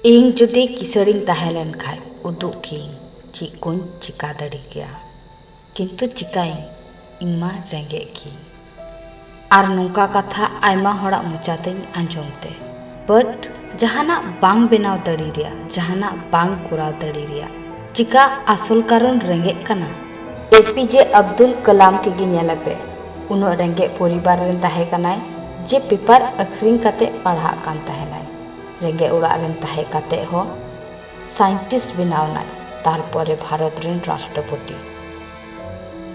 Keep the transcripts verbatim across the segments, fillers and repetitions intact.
ᱤᱧ ᱡᱩᱫᱤ ᱠᱤᱥᱟᱹᱲᱤᱧ ᱛᱟᱦᱮᱸ ᱞᱮᱱ ᱠᱷᱟᱡ, ᱩᱫᱩᱜ ᱠᱮᱭᱟᱹᱧ ᱪᱮᱫ ᱠᱚᱧ ᱪᱤᱠᱟ ᱫᱟᱲᱮ ᱠᱮᱭᱟ᱾ ᱠᱤᱱᱛᱩ ᱪᱤᱠᱟᱹᱭᱟᱹᱧ, ᱤᱧ ᱢᱟ ᱨᱮᱸᱜᱮᱡ ᱜᱤᱭᱟᱹᱧ᱾ ᱟᱨ ᱱᱚᱝᱠᱟ ᱠᱟᱛᱷᱟ ᱟᱭᱢᱟ ᱦᱚᱲᱟᱜ ᱢᱚᱪᱟ ᱛᱮᱧ ᱟᱸᱡᱚᱢ ᱛᱮ, but ᱡᱟᱦᱟᱱᱟᱜ ᱵᱟᱝ ᱵᱮᱱᱟᱣ ᱫᱟᱲᱮ ᱨᱮᱭᱟᱜ, ᱡᱟᱦᱟᱱᱟᱜ ᱵᱟᱝ ᱠᱚᱨᱟᱣ ᱫᱟᱲᱮ ᱨᱮᱭᱟᱜ ᱪᱤᱠᱟ ᱟᱥᱚᱞ ᱠᱟᱨᱚᱱ ᱨᱮᱸᱜᱮᱡ ᱠᱟᱱᱟ? ᱮ ᱯᱤ ᱡᱮ ᱟᱵᱫᱩᱞ ᱠᱟᱞᱟᱢ ᱠᱮ ᱜᱮ ᱧᱮᱞᱮ ᱯᱮ, ᱩᱱᱟᱹᱜ ᱨᱮᱸᱜᱮᱡ ᱯᱚᱨᱤᱵᱟᱨ ᱨᱮᱱ ᱛᱟᱦᱮᱸ ᱠᱟᱱᱟᱭ ᱡᱮ ᱯᱮᱯᱟᱨ ᱟᱹᱠᱷᱨᱤᱧ ᱠᱟᱛᱮ ᱯᱟᱲᱦᱟᱜ ᱠᱟᱱ ᱛᱟᱦᱮᱱᱟᱭ᱾ ᱨᱮᱸᱜᱮᱡ ᱚᱲᱟᱜ ᱨᱮᱱ ᱛᱟᱦᱮᱸ ᱠᱟᱛᱮ ᱦᱚᱸ ᱥᱟᱭᱮᱱᱴᱤᱥᱴ ᱵᱮᱱᱟᱣ ᱱᱟᱭ, ᱛᱟᱨᱯᱚᱨᱮ ᱵᱷᱟᱨᱚᱛ ᱨᱮᱱ ᱨᱟᱥᱴᱨᱚᱯᱚᱛᱤ᱾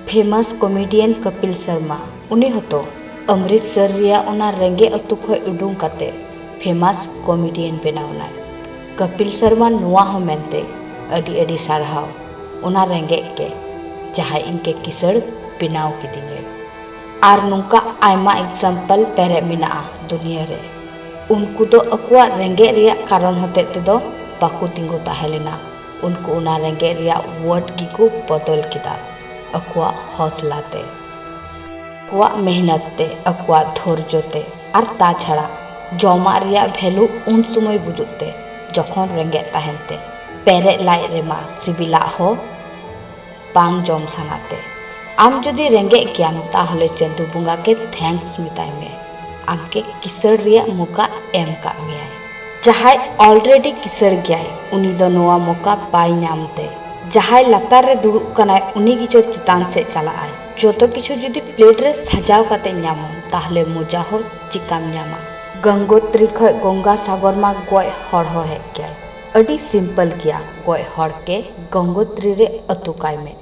ᱯᱷᱮᱢᱟᱥ ᱠᱚᱢᱮᱰᱤᱭᱟᱱ ᱠᱟᱯᱤᱞ ᱥᱟᱨᱢᱟ, ᱩᱱᱤ ᱦᱚᱸᱛᱚ ᱚᱢᱨᱤᱛᱥᱚᱨ ᱨᱮᱭᱟᱜ ᱚᱱᱟ ᱨᱮᱸᱜᱮᱡ ᱟᱹᱛᱩ ᱠᱷᱚᱱ ᱩᱰᱩᱝ ᱠᱟᱛᱮ ᱯᱷᱮᱢᱟᱥ ᱠᱚᱢᱮᱰᱤᱭᱟᱱ ᱵᱮᱱᱟᱣ ᱱᱟᱭ᱾ ᱠᱟᱯᱤᱞ ᱥᱟᱨᱢᱟ ᱱᱚᱣᱟ ᱦᱚᱸ ᱢᱮᱱᱛᱮ ᱟᱹᱰᱤ ᱟᱹᱰᱤ ᱥᱟᱨᱦᱟᱣ, ᱚᱱᱟ ᱨᱮᱸᱜᱮᱡ ᱜᱮ ᱡᱟᱦᱟᱸᱭ ᱤᱧ ᱠᱮ ᱠᱤᱥᱟᱹᱲ ᱵᱮᱱᱟᱣ ᱠᱤᱫᱤᱧᱟᱭ᱾ ᱟᱨ ᱱᱚᱝᱠᱟ ᱟᱭᱢᱟ ᱮᱠᱡᱟᱢᱯᱚᱞ ᱯᱮᱨᱮᱡ ᱢᱮᱱᱟᱜᱼᱟ ᱫᱩᱱᱤᱭᱟᱹ ᱨᱮ᱾ ᱩᱱᱠᱩ ᱫᱚ ᱟᱠᱚᱣᱟᱜ ᱨᱮᱸᱜᱮᱡ ᱨᱮᱭᱟᱜ ᱠᱟᱨᱚᱱ ᱦᱚᱛᱮᱡ ᱛᱮᱫᱚ ᱵᱟᱠᱚ ᱛᱤᱸᱜᱩ ᱛᱟᱦᱮᱸ ᱞᱮᱱᱟ᱾ ᱩᱱᱠᱩ ᱚᱱᱟ ᱨᱮᱸᱜᱮᱡ ᱨᱮᱭᱟᱜ ᱣᱟᱨᱰ ᱜᱮᱠᱚ ᱵᱚᱫᱚᱞ ᱠᱮᱫᱟ ᱟᱠᱚᱣᱟᱜ ᱦᱚᱥᱞᱟ ᱛᱮ, ᱟᱠᱚᱣᱟᱜ ᱢᱮᱦᱱᱚᱛ ᱛᱮ, ᱟᱠᱚᱣᱟᱜ ᱫᱷᱳᱨᱡᱚ ᱛᱮ᱾ ᱟᱨ ᱛᱟᱪᱷᱟᱲᱟ ᱡᱚᱢᱟᱜ ᱨᱮᱭᱟᱜ ᱵᱷᱮᱞᱩ ᱩᱱ ᱥᱚᱢᱚᱭ ᱵᱩᱡᱩᱜ ᱛᱮ ᱡᱚᱠᱷᱚᱱ ᱨᱮᱸᱜᱮᱡ ᱛᱟᱦᱮᱱ ᱛᱮ ᱯᱮᱨᱮᱡ ᱞᱟᱡ ᱨᱮᱢᱟ ᱥᱤᱵᱤᱞᱟᱜ ᱦᱚᱸ ᱵᱟᱝ ᱡᱚᱢ ᱥᱟᱱᱟ ᱛᱮ᱾ ᱟᱢ ᱡᱩᱫᱤ ᱨᱮᱸᱜᱮᱡ ᱜᱮᱭᱟᱢ, ᱛᱟᱦᱚᱞᱮ ᱪᱟᱸᱫᱚ ᱵᱚᱸᱜᱟ ᱜᱮ ᱛᱷᱮᱝᱠᱥ ᱢᱮᱛᱟᱭ ᱢᱮ, ᱟᱢ ᱜᱮ ᱠᱤᱥᱟᱹᱬ ᱨᱮᱭᱟᱜ ᱢᱚᱠᱟ ᱮᱢ ᱠᱟᱜ ᱢᱮᱭᱟᱭ᱾ ᱡᱟᱦᱟᱸᱭ ᱚᱞᱨᱮᱰᱤ ᱠᱤᱥᱟᱹᱬ ᱜᱮᱭᱟᱭ, ᱩᱱᱤ ᱫᱚ ᱱᱚᱣᱟ ᱢᱚᱠᱟ ᱵᱟᱭ ᱧᱟᱢ ᱛᱮ᱾ ᱡᱟᱦᱟᱸᱭ ᱞᱟᱛᱟᱨ ᱨᱮ ᱫᱩᱲᱩᱵ ᱠᱟᱱᱟᱭ, ᱩᱱᱤ ᱜᱮᱪᱚ ᱪᱮᱛᱟᱱ ᱥᱮᱫ ᱪᱟᱞᱟᱜ ᱟᱭ᱾ ᱡᱚᱛᱚ ᱠᱤᱪᱷᱩ ᱡᱩᱫᱤ ᱯᱞᱮᱴ ᱨᱮ ᱥᱟᱡᱟᱣ ᱠᱟᱛᱮ ᱧᱟᱢᱟᱢ, ᱛᱟᱦᱚᱞᱮ ᱢᱚᱡᱟ ᱦᱚᱸ ᱪᱤᱠᱟᱢ ᱧᱟᱢᱟ? ᱜᱚᱝᱜᱳᱛᱨᱤ ᱠᱷᱚᱡ ᱜᱚᱝᱜᱟ ᱥᱟᱜᱚᱨ ᱢᱟ ᱜᱚᱡ ᱦᱚᱲ ᱦᱚᱸ ᱦᱮᱡ ᱜᱮᱭᱟᱭ᱾ ᱟᱹᱰᱤ ᱥᱤᱢᱯᱚᱞ ᱜᱮᱭᱟ, ᱜᱚᱡ ᱦᱚᱲ ᱜᱮ ᱜᱚᱝᱜᱳᱛᱨᱤ ᱨᱮ ᱟᱹᱛᱩ ᱠᱟᱭ ᱢᱮ,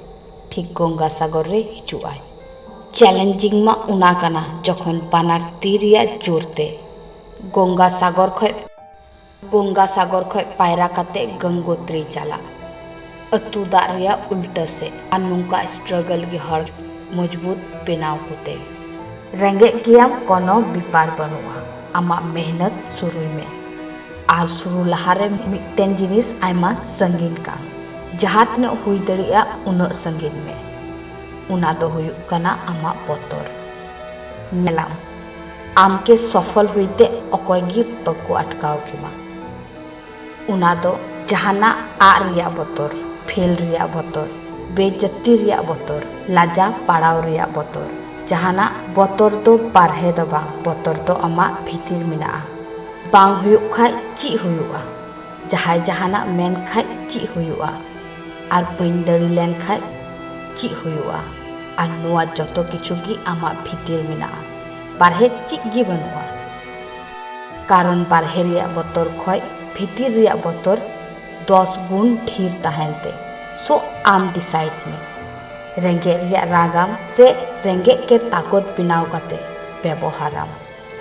ᱴᱷᱤᱠ ᱜᱚᱝᱜᱟ ᱥᱟᱜᱚᱨ ᱨᱮ ᱦᱤᱡᱩᱜ ᱟᱭ᱾ ᱪᱮᱞᱮᱧᱡᱤᱝ ᱢᱟ ᱚᱱᱟ ᱠᱟᱱᱟ, ᱡᱚᱠᱷᱚᱱ ᱵᱟᱱᱟᱨ ᱛᱤ ᱨᱮᱭᱟᱜ ᱡᱳᱨ ᱛᱮ ᱜᱚᱝᱜᱟ ᱥᱟᱜᱚᱨ ᱠᱷᱚᱡ, ᱜᱚᱝᱜᱟ ᱥᱟᱜᱚᱨ ᱠᱷᱚᱡ ᱯᱟᱭᱨᱟ ᱠᱟᱛᱮ ᱜᱚᱝᱜᱳᱛᱨᱤ ᱪᱟᱞᱟᱜ, ᱟᱹᱛᱩ ᱫᱟᱜ ᱨᱮᱭᱟᱜ ᱩᱞᱴᱟᱹ ᱥᱮᱫ᱾ ᱟᱨ ᱱᱚᱝᱠᱟ ᱥᱴᱨᱟᱜᱚᱞ ᱜᱮ ᱦᱚᱲ ᱢᱚᱡᱽᱵᱩᱛ ᱵᱮᱱᱟᱣ ᱠᱚᱛᱮ᱾ ᱨᱮᱸᱜᱮᱡ ᱜᱮᱭᱟᱢ, ᱠᱳᱱᱳ ᱵᱮᱯᱟᱨ ᱵᱟᱹᱱᱩᱜᱼᱟ, ᱟᱢᱟᱜ ᱢᱮᱦᱱᱚᱛ ᱥᱩᱨᱩᱭ ᱢᱮ᱾ ᱟᱨ ᱥᱩᱨᱩ ᱞᱟᱦᱟᱨᱮ ᱢᱤᱫᱴᱮᱱ ᱡᱤᱱᱤᱥ ᱟᱭᱢᱟ ᱥᱟᱺᱜᱤᱧ ᱠᱟᱱ, ᱡᱟᱦᱟᱸ ᱛᱤᱱᱟᱹᱜ ᱦᱩᱭ ᱫᱟᱲᱮᱭᱟᱜᱼᱟ ᱩᱱᱟᱹᱜ ᱥᱟᱺᱜᱤᱧ ᱢᱮ᱾ ᱚᱱᱟ ᱫᱚ ᱦᱩᱭᱩᱜ ᱠᱟᱱᱟ ᱟᱢᱟᱜ ᱵᱚᱛᱚᱨ᱾ ᱧᱮᱞᱟᱢ, ᱟᱢ ᱠᱮ ᱥᱚᱯᱷᱚᱞ ᱦᱩᱭᱛᱮ ᱚᱠᱚᱭ ᱜᱮ ᱵᱟᱠᱚ ᱟᱴᱠᱟᱣ ᱠᱮᱢᱟ᱾ ᱚᱱᱟ ᱫᱚ ᱡᱟᱦᱟᱱᱟᱜ ᱟᱜ ᱨᱮᱭᱟᱜ ᱵᱚᱛᱚᱨ, ᱯᱷᱮᱞ ᱨᱮᱭᱟᱜ ᱵᱚᱛᱚᱨ, ᱵᱮᱡᱟᱹᱛᱤ ᱨᱮᱭᱟᱜ ᱵᱚᱛᱚᱨ, ᱞᱟᱡᱟ ᱯᱟᱲᱟᱣ ᱨᱮᱭᱟᱜ ᱵᱚᱛᱚᱨ᱾ ᱡᱟᱦᱟᱱᱟᱜ ᱵᱚᱛᱚᱨ ᱫᱚ ᱵᱟᱨᱦᱮ ᱫᱚ ᱵᱟᱝ, ᱵᱚᱛᱚᱨ ᱫᱚ ᱟᱢᱟᱜ ᱵᱷᱤᱛᱤᱨ ᱢᱮᱱᱟᱜᱼᱟ᱾ ᱵᱟᱝ ᱦᱩᱭᱩᱜ ᱠᱷᱟᱡ ᱪᱮᱫ ᱦᱩᱭᱩᱜᱼᱟ? ᱡᱟᱦᱟᱸᱭ ᱡᱟᱦᱟᱱᱟᱜ ᱢᱮᱱ ᱠᱷᱟᱡ ᱪᱮᱫ ᱦᱩᱭᱩᱜᱼᱟ? ᱟᱨ ᱵᱟᱹᱧ ᱫᱟᱲᱮ ᱞᱮᱱ ᱠᱷᱟᱡ ᱪᱮᱫ ᱦᱩᱭᱩᱜᱼᱟ? ᱟᱨ ᱱᱚᱣᱟ ᱡᱚᱛᱚ ᱠᱤᱪᱷᱩ ᱜᱮ ᱟᱢᱟᱜ ᱵᱷᱤᱛᱤᱨ ᱢᱮᱱᱟᱜᱼᱟ, ᱵᱟᱨᱦᱮ ᱪᱮᱫ ᱜᱮ ᱵᱟᱹᱱᱩᱜᱼᱟ᱾ ᱠᱟᱨᱚᱱ ᱵᱟᱨᱦᱮ ᱨᱮᱭᱟᱜ ᱵᱚᱛᱚᱨ ᱠᱷᱚᱡ ᱵᱷᱤᱛᱤᱨ ᱨᱮᱭᱟᱜ ᱵᱚᱛᱚᱨ ᱫᱚᱥ ᱜᱩᱱ ᱰᱷᱮᱨ ᱛᱟᱦᱮᱱ ᱛᱮ᱾ So ᱟᱢ decide ᱢᱮ, ᱨᱮᱸᱜᱮᱡ ᱨᱮᱭᱟᱜ ᱨᱟᱜᱟᱢ ᱥᱮ ᱨᱮᱸᱜᱮᱡ ᱜᱮ ᱛᱟᱠᱚᱛ ᱵᱮᱱᱟᱣ ᱠᱟᱛᱮ ᱵᱮᱵᱚᱦᱟᱨᱟᱢ,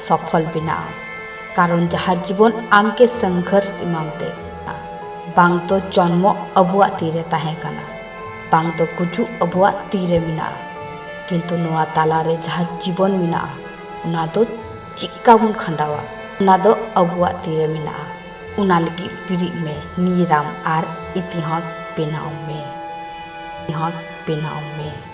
ᱥᱚᱯᱷᱚᱞ ᱵᱮᱱᱟᱜᱼᱟ᱾ ᱠᱟᱨᱚᱱ ᱡᱟᱦᱟᱸ ᱡᱤᱵᱚᱱ ᱟᱢ ᱜᱮ ᱥᱚᱝᱜᱷᱚᱨᱥ ᱮᱢᱟᱢ ᱛᱮ, ᱵᱟᱝ ᱫᱚ ᱡᱚᱱᱢᱚ ᱟᱵᱚᱣᱟᱜ ᱛᱤᱨᱮ ᱛᱟᱦᱮᱸ ᱠᱟᱱᱟ, ᱵᱟᱝ ᱫᱚ ᱜᱩᱡᱩᱜ ᱟᱵᱚᱣᱟᱜ ᱛᱤᱨᱮ ᱢᱮᱱᱟᱜᱼᱟ᱾ ᱠᱤᱱᱛᱩ ᱱᱚᱣᱟ ᱛᱟᱞᱟᱨᱮ ᱡᱟᱦᱟᱸ ᱡᱤᱵᱚᱱ ᱢᱮᱱᱟᱜᱼᱟ, ᱚᱱᱟ ᱫᱚ ᱪᱮᱫᱠᱟ ᱵᱚᱱ ᱠᱷᱟᱸᱰᱟᱣᱟ, ᱚᱱᱟ ᱫᱚ ᱟᱵᱚᱣᱟᱜ ᱛᱤᱨᱮ ᱢᱮᱱᱟᱜᱼᱟ᱾ ᱚᱱᱟ ᱞᱟᱹᱜᱤᱫ ᱵᱮᱨᱮᱫ ᱢᱮ, ᱧᱤᱨᱟᱢ ᱟᱨ ᱤᱛᱤᱦᱟᱥ ᱵᱮᱱᱟᱣ ᱢᱮ᱾ ᱤᱛᱤᱦᱟᱥ ᱵᱮᱱᱟᱣ ᱢᱮ᱾